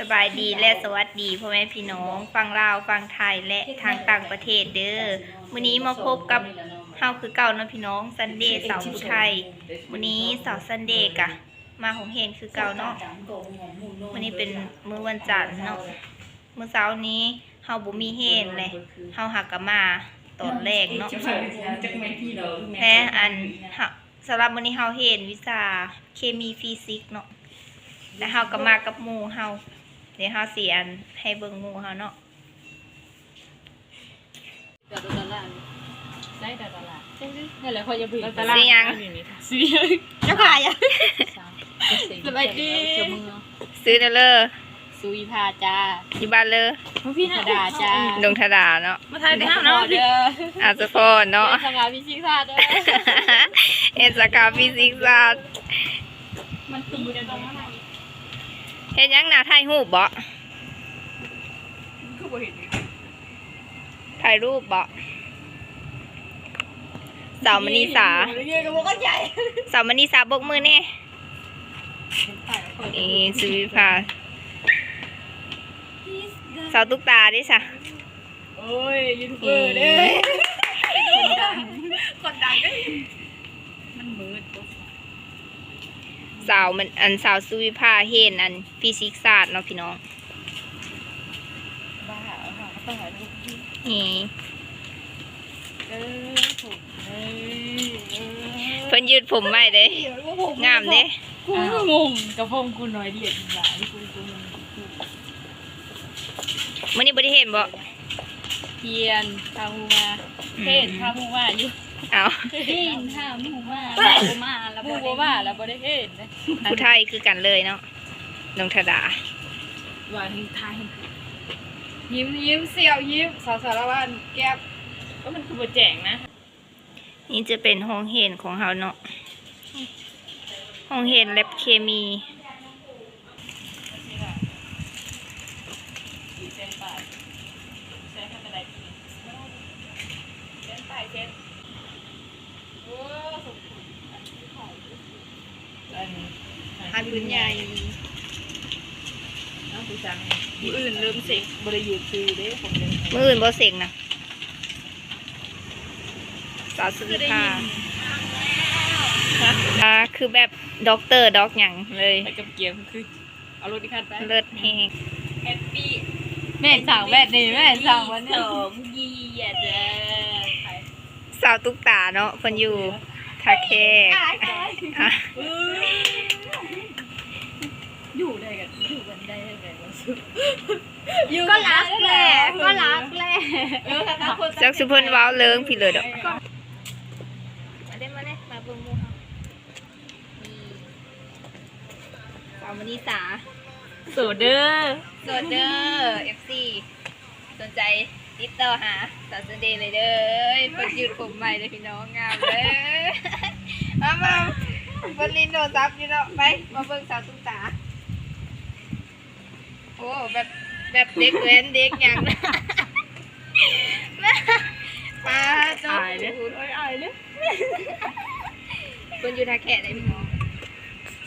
ສະບາຍດີ ແລະ ສະຫວັດດີພໍ່ແມ່ພີ່ນ້ອງຝັ່ງລາວ, ຝັ່ງໄທ ແລະ ທາງຕ່າງປະເທດເດີ. ມື້ນີ້ມາພົບກັບເຮົາຄືເກົ່າເນາະພີ່ນ້ອງ, ຊັນເດຊາວຜູ້ໄທ. ມື້ນີ້ສາວຊັນເດກະມາໂຮງຮຽນຄືເກົ່າເນາະ. ມື້ນີ້ເປັນມື້ວັນຈັນເນາະ. ມື້ເຊົ້ານີ້ເຮົາບໍ່ມີຮຽນເລີຍ, ເຮົາຫາກະມາຕອນແລງເນາະ. ແລະ ອັນ ສຳລັບມື້ນີ້ເຮົາຮຽນວິຊາເຄມີຟີຊິກເນາະ, ແລະ ເຮົາກໍມາກັບໝູ່ເຮົາ. ດຽວເຮົາຊິ ອັນ ໃຫ້ເບິ່ງໝູ່ເຮົາເນາະ. ໃສ່ດາດາລາ ນັ້ນແຫຼະ ຂ້ອຍຢາກເບິ່ງ ດາດາລາ ຊິຫຍັງ? ຊິຫຍັງ? ເຈົ້າຂາຍຫຍັງ? ສະບາຍດີ ຊື້ແດ່ເລີ. ສຸວິພາຈ້າ. ຢູ່ບ້ານເລີ? ດາດາຈ້າ. ດົງທະດາເນາະ. ມາຖ່າຍແຕ່ເຮົາເນາະ. ອາສະພອນເນາະ. ສາຂາຟີຊິກສາດເດີ. ເຮັດສາຂາຟີຊິກສາດ. ມັນຄືບໍ່ໄດ້ ເຮັດຫຍັງນະ? ຖ່າຍຮູບບໍ? ຄືບໍ່ເຫັນ ຖ່າຍຮູບບໍ? ສາວມະນີສາ ສາວມະນີສາ ບົກມືແດ່. ເອີ ສຸວິພາ. ສາວຕຸກຕາເດ້ຊະ? ໂອ້ຍ ຢູທູບເບີເດ້ ຄົນດັງ ຄົນດັງເດ້. ມັນມືດ ສາວມັນ ອັນ ສາວສຸວິພາຮຽນ ອັນ ຟີຊິກສາດເນາະພີ່ນ້ອງ. ນີ້ ເອີ ຜົມ ເອີ ເພິ່ນຍືດຜົມໃໝ່ເດ້ ງາມເດ້. ກູກໍງົງ ກະຜົມກູນ້ອຍດຽວອີກຫຼາຍ ກູ ກູ ກູ. ມື້ນີ້ບໍ່ໄດ້ຮຽນບໍ? ຮຽນຖາມໝູ່ມາ ອືມ ຮຽນຖາມໝູ່ມາຢູ່. ເອົ້າ ຮຽນຖາມໝູ່ມາ ໝູ່ບໍ່ມາລະ ໝູ່ບໍ່ມາລະບໍ່ໄດ້ຮຽນເດ້. ຜູ້ໄທຄືກັນເລີຍເນາະ ນ້ອງທະດາ. ວ່າໃຫ້ຖ່າຍ ຍິ້ມ ຍິ້ມ ສ່ຽວຍິ້ມ ສາວສາລະວັນ ແກັບ. ເອີ ມັນຄືບໍ່ແຈ້ງນະ. ນີ້ຈະເປັນຫ້ອງຮຽນຂອງເຮົາເນາະ ຫ້ອງຮຽນແລັບເຄມີ. ອັນ ອັນ ປືນໃຫຍ່ ມື້ອື່ນເລີ່ມເສັກ ບໍ່ໄດ້ຢືນຊື່ເດ້ ຂອງເດີມ. ມື້ອື່ນບໍ່ເສັກນະ ສາວສຸວິພາ. ອ່າ ຄືແບບດັອກເຕີດັອກຫຍັງເລີຍ ໄປກັບກຽມຄື ເອົາລົດອີກຄັນໄປ ເລີດແຮງ. ແຮບປີ້ ແມ່ນສັ່ງແບບນີ້ ແມ່ນສັ່ງແບບນີ້ ສອງຢຽດເດີ. ສາວຕຸກຕາເນາະ ເພິ່ນຢູ່ທ່າແຂກ. ອ່າ ຢູ່ໄດ້ກັນ ຢູ່ກັນໄດ້ຈັ່ງໃດ ກໍລັກແຫຼະ ກໍລັກແຫຼະ. ເອີ ຈັກຊຸເພິ່ນເວົ້າເລື່ອງພີ້ເລີດດອກ. ມາເດ້ ມາເດ້ ມາເບິ່ງໝູ່ເຮົາ. ສາວມະນີສາ ໂສດເດີ ໂສດເດີ. ເອັຟຊີ ສົນໃຈຕິດຕໍ່ຫາສາວຊັນເດເລີຍເດີ. ເພິ່ນຍືດຜົມໃໝ່ເດີພີ່ນ້ອງ ງາມເດີ. ມາ ມາ ເພິ່ນຫຼິ້ນໂທລະສັບຢູ່ເນາະ. ໄປ ມາເບິ່ງສາວຕຸກຕາ. ໂອ້ ແບບ ແບບເດັກແວ້ນເດັກຫຍັງ. ປາດໂທ້ ອາຍເດ້ ໂອ້ຍ ອາຍເດ້. ເພິ່ນຢູ່ທ່າແຂກໄດ໋ພີ່ນ້ອງ.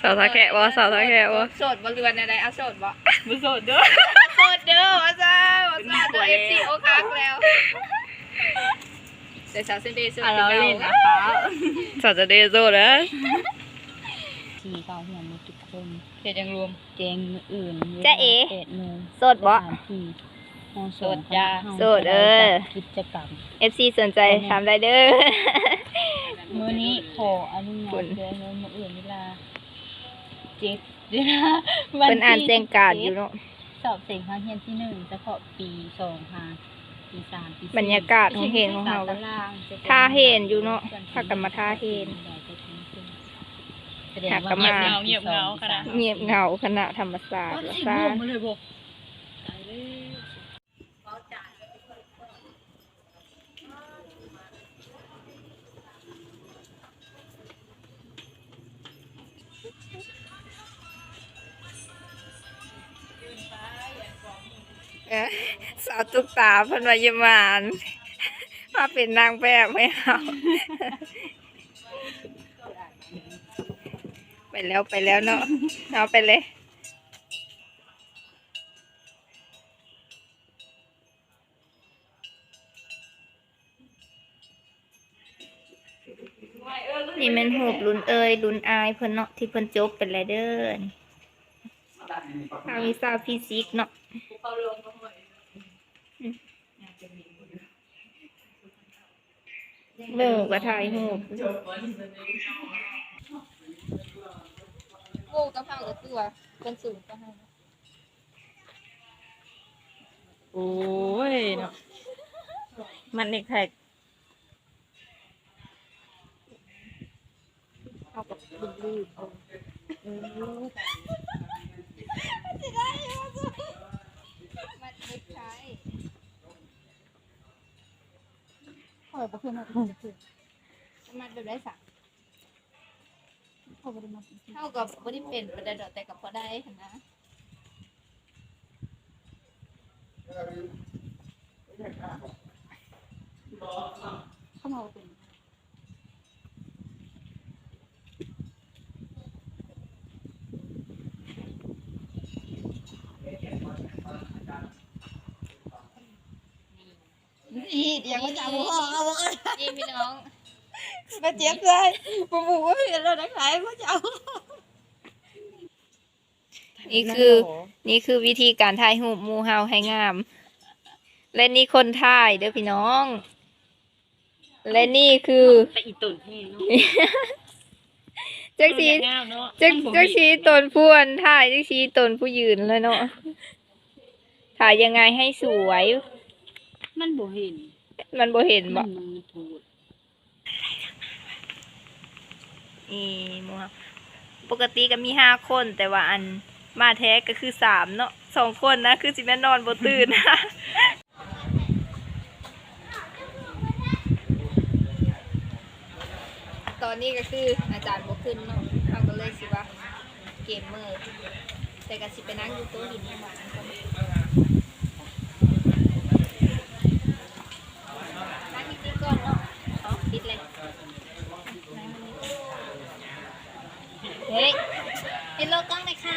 ສາວທ່າແຂກບໍ່? ສາວທ່າແຂກບໍ່? ໂສດບໍ່ ຫຼືວ່າແນວໃດ? ອາ ໂສດບໍ່? ບໍ່ໂສດເດີ ໂສດເດີ ວ່າຊັ້ນ ວ່າຊັ້ນ. ເອີ ເອັຟຊີ ອົກຫັກແລ້ວ. ແຕ່ສາວຊັນເດໂສດຄືເກົ່າ. ສາວຊັນເດໂສດເດີ. ທີ່ເຂົ້າຮ່ວມໝົດທຸກຄົນ. ເຮັດຫຍັງລວມ? ແຈ້ງມື້ອື່ນ ຈະເອ ເວລາແປດໂມງ ໂສດບໍ່? ສະຖານທີ່ ໂສດຈ້າ ໂສດເດີ. ເອັຟຊີ ສົນໃຈຖາມໄດ້ເດີ. ມື້ນີ້ຂໍອະນຸຍາດແຈ້ງເດີ ມື້ອື່ນເວລາເຈັດ ເວລາ ເພິ່ນອ່ານແຈ້ງການຢູ່ເນາະ. ສອບເສັງພາກຮຽນທີໜຶ່ງ ສະເພາະປີສອງ ຫາ ປີສາມ ປີສີ່. ບັນຍາກາດໂຮງຮຽນຂອງເຮົາ ຖ້າຮຽນຢູ່ເນາະ ພາກັນມາຖ້າຮຽນ. ຫາກະມາ ງຽບເຫງົາຂະໜາດ ງຽບເຫງົາຂະນະທຳມະຊາດ ວ່າຊັ້ນ. ເອີ ສາວຕຸກຕາເພິ່ນວ່າຢ່າມາ ມາເປັນນາງແບບໃຫ້ເຮົາ. ໄປແລ້ວ ໄປແລ້ວເນາະ ເອົາໄປເລີຍ. ນີ້ແມ່ນຮູບລຸ້ນເອີຍລຸ້ນອາຍເພິ່ນເນາະ ທີ່ເພິ່ນຈົບໄປແລ້ວເດີ. ນີ້ພາກວິຊາຟີຊິກເນາະ. ໝູ່ກໍຖ່າຍຮູບ. ໝູ່ກັບເຮົາກໍຄືວ່າເພິ່ນສູງກວ່າເຮົາ. ໂອ້ຍເນາະ ມັດເນັກໄທ. ເຮົາກໍລືມໆ ເອີ ມັດເນັກໄທ. ຂ້ອຍບໍ່ເຄີຍມັດຈັກເທື່ອ. ມັດແບບໃດຊະ? ເຮົາກໍບໍ່ໄດ້ເປັນປານໃດດອກ ແຕ່ກໍພໍໄດ້ຫັ້ນນະ. ເຂົາເວົ້າເປັນ. ນີ້ ດຽວກໍຈະເອົາ ນີ້ພີ່ນ້ອງ ມາເຈັບໃສ່ ບໍ່ຮູ້ວ່າເຮັດແນວໃດ ໃຜກໍຈະເອົາ. ນີ້ຄື ນີ້ຄືວິທີການຖ່າຍຮູບໝູ່ເຮົາໃຫ້ງາມ ແລະ ນີ້ຄົນຖ່າຍເດີພີ່ນ້ອງ. ແລະ ນີ້ຄື ແຕ່ອີຕົນແທ້ເນາະ ຈັກຊິ ຈັກ ຈັກຊິຕົນຜູ້ອັນຖ່າຍ ຈັກຊິຕົນຜູ້ຢືນແລ້ວເນາະ. ຖ່າຍຍັງໄງໃຫ້ສວຍ? ມັນບໍ່ເຫັນ ມັນບໍ່ເຫັນບໍ? ມັນມືດໂພດ. ອີ່ໝູ່ເຮົາ ປົກກະຕິກໍມີຫ້າຄົນ ແຕ່ວ່າອັນມາແທ້ກໍຄືສາມເນາະ ສອງຄົນນະ ຄືຊິແມ່ນນອນບໍ່ຕື່ນ. ຕອນນີ້ກໍຄືອາຈານບໍ່ຂຶ້ນເນາະ ເຮົາກໍເລີຍຊິວ່າເກມເມີ ແຕ່ກໍຊິໄປນັ່ງຢູ່ໂຕະຫີນທຳມະດາກ່ອນ. ຕັ້ງຈິງໆກ່ອນເນາະ. ເອົາ ປິດເລີຍ. ເຮີ້ຍ ເຮັດໂລກ້ອງໜ່ອຍຄ່ະ.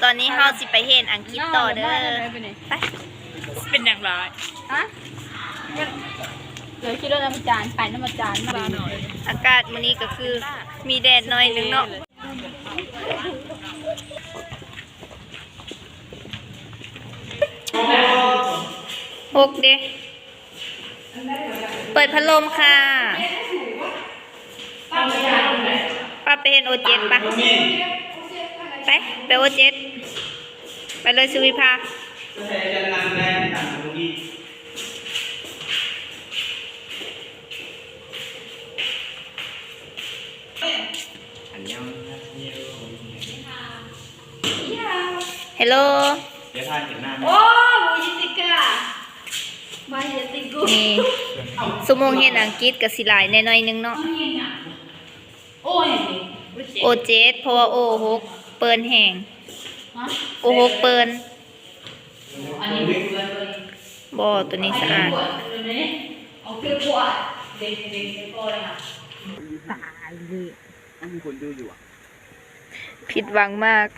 ຕອນນີ້ເຮົາຊິໄປຮຽນອັງກິດຕໍ່ເດີ. ໄປ. ເປັນຫຍັງຫຼາຍ? ຮະ? ເດີ ຂີ່ລົດນຳອາຈານ ໄປນຳອາຈານ. ອາກາດມື້ນີ້ກໍຄືມີແດດໜ້ອຍໜຶ່ງເນາະ. ຫົກເດ້. ເປີດພັດລົມຄ່ະ. ປ້າໄປຮຽນໂອເຈັດປະ. ໄປ ໄປໂອເຈັດ. ໄປເລີຍ ສຸວິພາ. ເຮລໂລ. ດຽວຖ່າຍເຫັນໜ້າ. ໂອ້ ເຈສສິກາ ມາເຮດຕິງກູ. ນີ້ ຊົ່ວໂມງຮຽນອັງກິດກໍຊິຫຼາຍແດ່ໜ້ອຍໜຶ່ງເນາະ. ໂອ້ ຫຍັງນີ້? ໂອເຈັດ ເພາະວ່າໂອຫົກເປິ້ນແຮງ. ຮະ? ໂອຫົກເປິ້ນ. ອັນນີ້ບໍ່ເປື້ອນເລີຍ. ບໍ່ ໂຕນີ້ສະອາດ. ເອົາຄືກວ່າເດັກໆກໍໄດ້ນະ. ຕາຍເລີຍ. ມັນມີຄົນດູຢູ່ອະ. ຜິດຫວັງມາກ.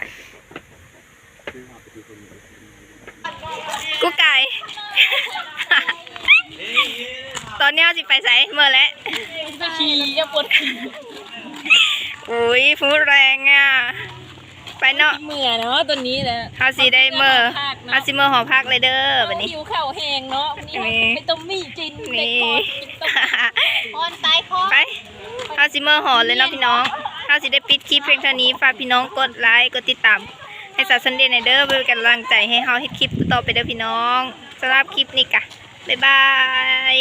ກູໄກ່. ຕອນນີ້ເຮົາຊິໄປໃສ? ເມືອແຫຼະ. ຂີ່ ຢ່າປວດຂີ່. ໂອ້ຍ ພູແຮງອະ. ໄປເນາະ ຊິເມືອເນາະ ຕອນນີ້ແຫຼະ ເຮົາຊິໄດ້ເມືອ ເຮົາຊິເມືອຫໍພັກເລີຍເດີບັດນີ້. ຫິວເຂົ້າແຮງເນາະ ນີ້ເຮົາໄປຕົ້ມໝີ່ກິນ. ນີ້ ໄປ ເຮົາຊິເມືອຫໍເລີຍເນາະພີ່ນ້ອງ. ເຮົາຊິໄດ້ປິດຄລິບພຽງເທົ່ານີ້. ຝາກພີ່ນ້ອງກົດໄລ ກົດຕິດຕາມໃຫ້ສາວຊັນເດແດ່ເດີ ເພື່ອເປັນກຳລັງໃຈໃຫ້ເຮົາເຮັດຄລິບຕໍ່ໆໄປເດີພີ່ນ້ອງ. ສຳລັບຄລິບນີ້ກະ ບາຍບາຍ.